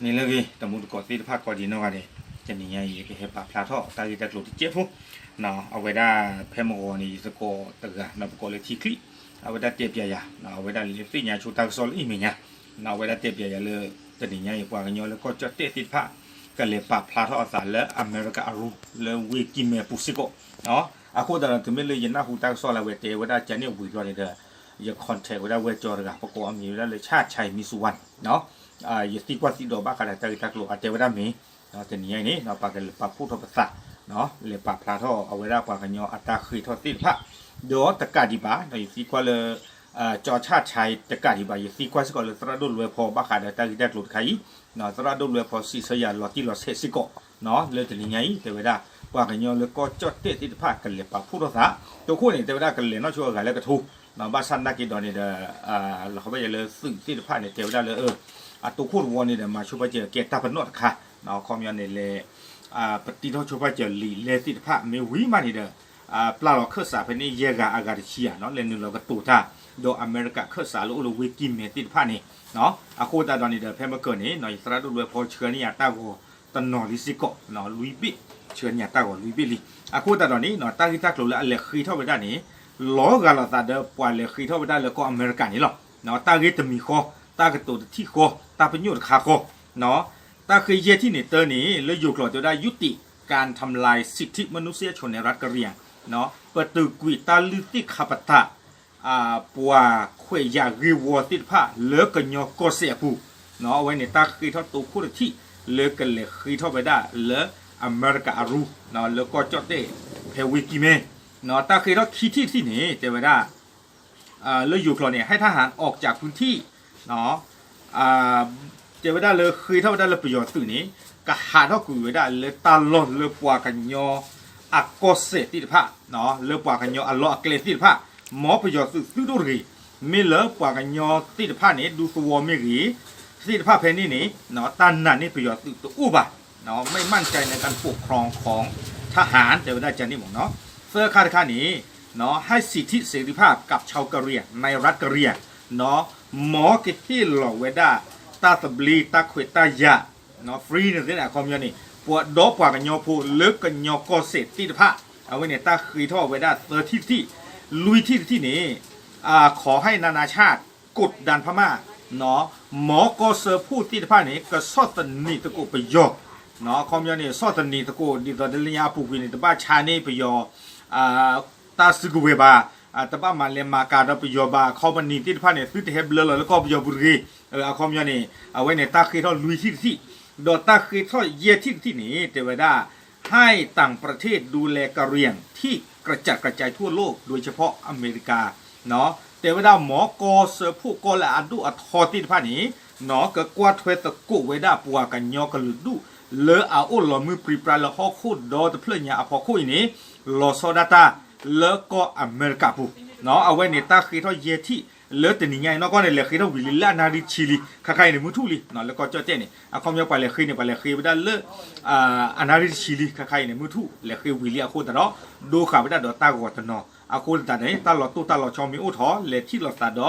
န့ၣ်လၢအဂ့ၤ တမူတကိးသ့ၣ်တဖၣ်ကိးဒံးနီၢ်ဂၤဒဲး, တနံၤညါအံၤ ယကဟဲပာ်ဖျါထီၣ်တၢ်ဂ့ၢ်တၢ်ကျိၤတစဲးဖိ, အဝဲဒၣ်ဖဲမုၢ်ဂီၤန့ၣ် ယသကိးတဂၤ ပကိးလၢထံချံ, အဝဲဒၣ်တဲပျးယၤ, အဝဲဒၣ်လၢသ့ၣ်ညါဆိတၢ်ကစီၣ်လၢအံၤမဲာ်ညါ, အဝဲဒၣ်တဲပျးယၤလၢ တနံၤညါအံၤ ပှၤကညီလၢကီၢ်ကၠီၣ်တဲၣ်သ့ၣ်တဖၣ် ကလဲၤပာ်ဖျါထီၣ်အသးလၢအမဲရကၤအရူ လၢဝ့ၢ်ကံၢ်မဲပူၤစ့ၢ်ကီး, အဃိသတးဒီး တုၤမ့ၢ်လၢယနၢ်ဟူတၢ်ကစီၣ်လၢအဝဲတဲဝဲဒၣ်ကန့ၣ်ဝံၤဘျီန့ၣ်ဒီး ယ contact ဝဲဒၣ်ဝဲၢ်ကၠီတဂၤ ပကိးအမံၤဝဲဒၣ်လၢ ဆၣ်ခၠဲးမံစူဝါ ယသံကွၢ်သံဒိးဘၣ်ဃးဒီးတၢ်ဂ့ၢ်တၢ်ကျိၤ အတဲဝဲဒၣ်မ့ၢ်, တနံၤညါအံၤန့ၣ် ပကလဲၤပာ်ဖှိၣ်ထီၣ်ပသး, လဲၤပာ်ဖျါထီၣ်အဝဲဒၣ်ပှၤကညီအတၢ်ဃ့ထီၣ်သ့ၣ်တဖၣ်, ဒီးတကးဒံးဘၣ် ယသံကွၢ်လၢ ကၠီဆၣ်ခၠဲးတကးဒံးဘၣ် ယသံကွၢ်စ့ၢ်ကီးလၢသရၣ်ဒိၣ်လွဲဖီဘၣ်ဃးဒီးတၢ်ဂ့ၢ်တၢ်ကျိၤတခါအံၤ, သရၣ်ဒိၣ်လွဲဖီစံးဆၢယၤလီၤတံၢ်လီၤဆဲးစ့ၢ်ကီး, လၢတနံၤညါအံၤ တဲဝဲဒၣ် ပှၤကညီလၢကီၢ်ကၠီၣ်တဲၣ်သ့ၣ်တဖၣ်ကလဲၤပာ်ဖှိၣ်ထီၣ်သး, တိခိၣ်န့ၣ် တဲဝဲဒၣ်ကလဲၤနီၢ်ဆိအဂၤလၢကထိ, ဘၣ်ဆၣ်နာ်က့ဒီးန့ၣ်ဒီး လီၤခီဘၣ်ယဲလၢသုးသ့ၣ်တဖၣ်န့ၣ် တဲဝဲဒၣ်လၢ အတိခိၣ်တဝီန့ၣ်ဒီး မၤဆိဖးစၢၤကဲတၢ်ပနီၣ်တခါ, အခီပညီန့ၣ်လဲၤ ပတံထီၣ်ဆိဖးစၢၤလံာ်လဲၢ်သ့ၣ်တဖၣ် မ့ၢ်ဝံၤမးန့ၣ်ဒီး ပျၢ်လီၤခၢၣ်စးဖဲန့ၣ်ယဲၢ်ဂၤအဂၤတဆံဧါ လဲၤနုာ်လီၤကတိၤတၢ်, ဒီးအမဲရကၤခၢၣ်စးလၢအိၣ်လၢဝ့ၢ်ကံၢ်မဲသ့ၣ်တဖၣ်န့ၣ်, အဃိသတးဒီးန့ၣ်ဒီး ဖဲမ့ၢ်ကၢၢ်န့ၣ် ယသရၣ်ဒိၣ်လွဲဖီဆှၢန့ၢ်ယၤတၢ်ဂီၤတနီၤလံစ့ၢ်ကီး လွံၢ်ဘ့ၣ်, ဆှၢန့ၢ်ယၤတၢ်ဂီၤလွံၢ်ဘ့ၣ်လံ. အဃိသတးဒီးန့ၣ် တၢ်ဂ့ၢ်တၢ်ကျိၤလၢအလဲၤဃ့ထီၣ်ဝဲဒၣ်န့ၣ် လီၤဂာ်လိာ်သးဒီးပှၤလဲၤဃ့ထီၣ်ဝဲဒၣ်လၢကီၢ်အမဲရကၤန့ၣ်လီၤ. တၢ်ဂ့ၢ်တမံၤဃီ, တၢ်ကတိၤတထံၣ်ဃီ, တၢ်ပညိၣ်တခါဃီ, တၢ်ဃ့ယဲၢ်ထံၣ်န့ၣ်တၢန့ၣ် လၢယိၤကျိာ်တဲဝဲဒၣ် ยุติการทำลายสิทธิมนุษยชนในรัฐกะเหรี่ยง ပတုာ်ကွံာ်တၢ်လုၢ်သ့ၣ်ခါပတာ် ပှၤခွဲးယာ်ဂ့ၢ်ဝီသ့ၣ်တဖၣ်လၢကညီကီၢ်စဲၣ်အပူၤ, အဝဲန့ၣ်တၢ်ဃ့ထီၣ်တိခိၣ်တထံၣ် လၢကလဲၤဃ့ထီၣ်ဝဲဒၣ်လၢအမဲရကၤအရူ လၢကီၢ်ကၠီၣ်တဲၣ်ဖဲဝ့ၢ်ကံၢ်မဲ, တၢ်ဃ့ထီၣ်ခံထံၣ်တထံၣ်န့ၣ် တဲဝဲဒၣ် လၢယိၤကျိာ်န့ၣ် ให้ทหารออกจากพื้นที่ တဲဝဲဒၣ်လၢဃ့ထီၣ်ဝဲဒၣ်လၢပယီၤသုးန့ၣ် ကဟးထီၣ်ကွံာ်ဝဲဒၣ်လၢတၢ်လီၢ်လၢပှၤကညီအကီၢ်စဲၣ်သ့ၣ်တဖၣ်, လၢပှၤကညီအလီၢ်အကျဲသ့ၣ်တဖၣ်, မ်ပယီၤသုးသုတအိၣ်တဂ့ၤ, မ့ၢ်လၢပှၤကညီသ့ၣ်တဖၣ်န့ၣ် ဒူသဝီမ့ၢ်ဂ့ၤ, သ့ၣ်တဖၣ်ဖဲန့ၣ်န့ၣ် တၢ်နာ်န့ၢ်ပယီၤသုးတအိၣ်ဘၣ်, ไม่มั่นใจในการปกครองของทหาร တဲဝဲဒၣ်ကန့ၣ်မ့ၢ်နီၤ, သၢခါတခါန့ၣ် ให้สิทธิเสรีภาพกับชาวกะเหรี่ยงในรัฐกะเหรี่ยง မ်ကဟ့ၣ်လီၤဝဲဒၣ်တၢ်သဘျ့တၢ်ခွဲးတၢ်ယာ် free န့ၣ်သ့ၣ်န့ၣ် အခီပညီန့ၣ် ပှၤဒီးပှၤကညီဖိလၢကညီကီၢ်စဲၣ်သ့ၣ်တဖၣ်, အဝဲန့ၣ်တၢ်ဃ့ထီၣ်ဝဲဒၣ်သၢထံၣ်တထံၣ်, လွံၢ်ထံၣ်တထံၣ်န့ၣ် ขอให้นานาชาติกดดันพม่า မ်ကီၢ်စၢဖှိၣ်သ့ၣ်တဖၣ်န့ၣ် ကဆီၣ်သနံးသကိးပယီၤ, အခီပညီန့ၣ် ဆီၣ်သနံးသကိး ဒ်သိးတလၢညါအပူၤကွံာ်န့ၣ် တဘၣ်ဆါန့ၢ်ပယီၤ တၢ်စုကဝဲၤဘၣ်, တဘၣ်မၤလဲၤမၤကၤဒီးပယီၤဘၣ်, ခီပနံၣ်သ့ၣ်တဖၣ်န့ၣ် သုတဟဲဘျၢလီၤလၢကီၢ်ပယီၤပူၤတဂ့ၤ, အခီပညီန့ၣ် အဝဲန့ၣ်တၢ်ဃ့ထီၣ်လွံၢ်ထံၣ်တထံၣ်, ဒီးတၢ်ဃ့ထီၣ်ယဲၢ်ထံၣ်တထံၣ်န့ၣ် တဲဝဲဒၣ် ให้ต่างประเทศดูแลกะเหรี่ยงที่กระจัดกระจายทั่วโลก โดยเฉพาะอเมริกา တဲဝဲဒၣ်မ်ကီၢ်စၢဖှိၣ်ကီၢ်လၢအဒိၣ်အထီသ့ၣ်တဖၣ်န့ၣ် ကကွၢ်ထွဲသကိးဝဲဒၣ်ပှၤကညီကလုာ်ဒူၣ်လၢအအိၣ်လီၤမုၢ်ပြံပြါလၢဟီၣ်ခိၣ်ဒီတဖျၢၣ်ညါအဖီခိၣ်အံၤန့ၣ် လီၤဆီဒၣ်တၢ်လၢကီၢ်အမဲရကၤပူၤ, အဝဲန့ၣ်တၢ်ဃ့ထီၣ်ယဲၢ်ထံၣ် လၢတနံၤညါအံၤနီၢ်ကီၢ်န့ၣ် လဲၤဃ့ထီၣ်ဝံၤလံလၢအနၣ်ရံၣ်တဆံလံ, ခါခါအံၤန့ၣ် မုၢ်ထူၣ်လံ, လၢကီၢ်ကၠီၣ်တဲၣ်န့ၣ် အခီပညီပှၤလဲၤဃ့န့ၣ် ပှၤလဲၤဃ့ဝဲဒၣ်လၢ အနၣ်ရံၣ်တဆံလံ, ခါခါအံၤန့ၣ် မုၢ်ထူၣ်လဲၤဃ့ဝံၤလံအဃိသတးဒီး ဒိဃာ်ဝဲဒၣ်ဒီးတၢ်ဂီၤတနီၤ, အဃိသတးန့ၣ် တၢ်လီၤတိၢ်တၢ်လီၤဆီမ့ၢ်အိၣ်ထီၣ် လဲၤထံၣ်လိာ်သးဒီး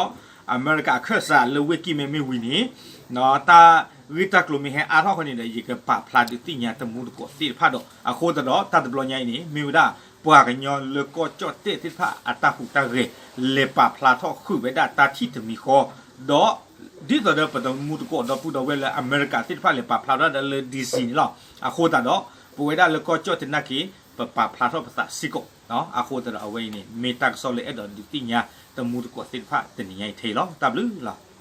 အမဲရကၤအခၢၣ်စးလၢဝ့ၢ်ကံၢ်မဲမ့ၢ်ဝံၤန့ၣ် တၢ်ဂ့ၢ်တၢ်ကျိၤမ့ၢ်ဟဲအါထီၣ်ဃီန့ၣ်ဒီး ယကပာ်ဖျါဒုးသ့ၣ်ညါတမူတကိးသ့ၣ်တဖၣ်ဒီး အဃိသတးဒီး တၢ်တဘျီညါအံၤန့ၣ် မ့ၢ်ဝဲဒၣ် ပှၤကညီလၢကီၢ်ကၠီၣ်တဲၣ်သ့ၣ်တဖၣ်အတၢ်ဟူးတၢ်ဂဲၤ လဲၤပာ်ဖျါထီၣ်ဃုာ်ဝဲဒၣ်တၢ်ထံၣ်တမံၤဃီ, ဒီး ဒ်သိးဒီးပတမူတကိးဒီပုၢ်ဒီဝဲၢ်လၢအမဲရကၤသ့ၣ်တဖၣ်လဲၤပာ်ဖျါထီၣ်ဒၣ်လၢ DC န့ၣ်လီၤ. အဃိသတးဒီး ပဝဲဒၣ်လၢကီၢ်ကၠီၣ်တဲၣ်နာ်က့ ပပာ်ဖျါထီၣ်ပသးစ့ၢ်ကီး, အဃိသတးဒီးအဝဲအံၤန့ၣ် မ့ၢ်တၢ်ကစီၣ်လၢအဲၣ်ဒိးဒုးသ့ၣ်ညါတမူတကိးသ့ၣ်တဖၣ်တနံၤညါအံၤထဲအံၤလီၤ. တၢ်ဘျုးလီၤ.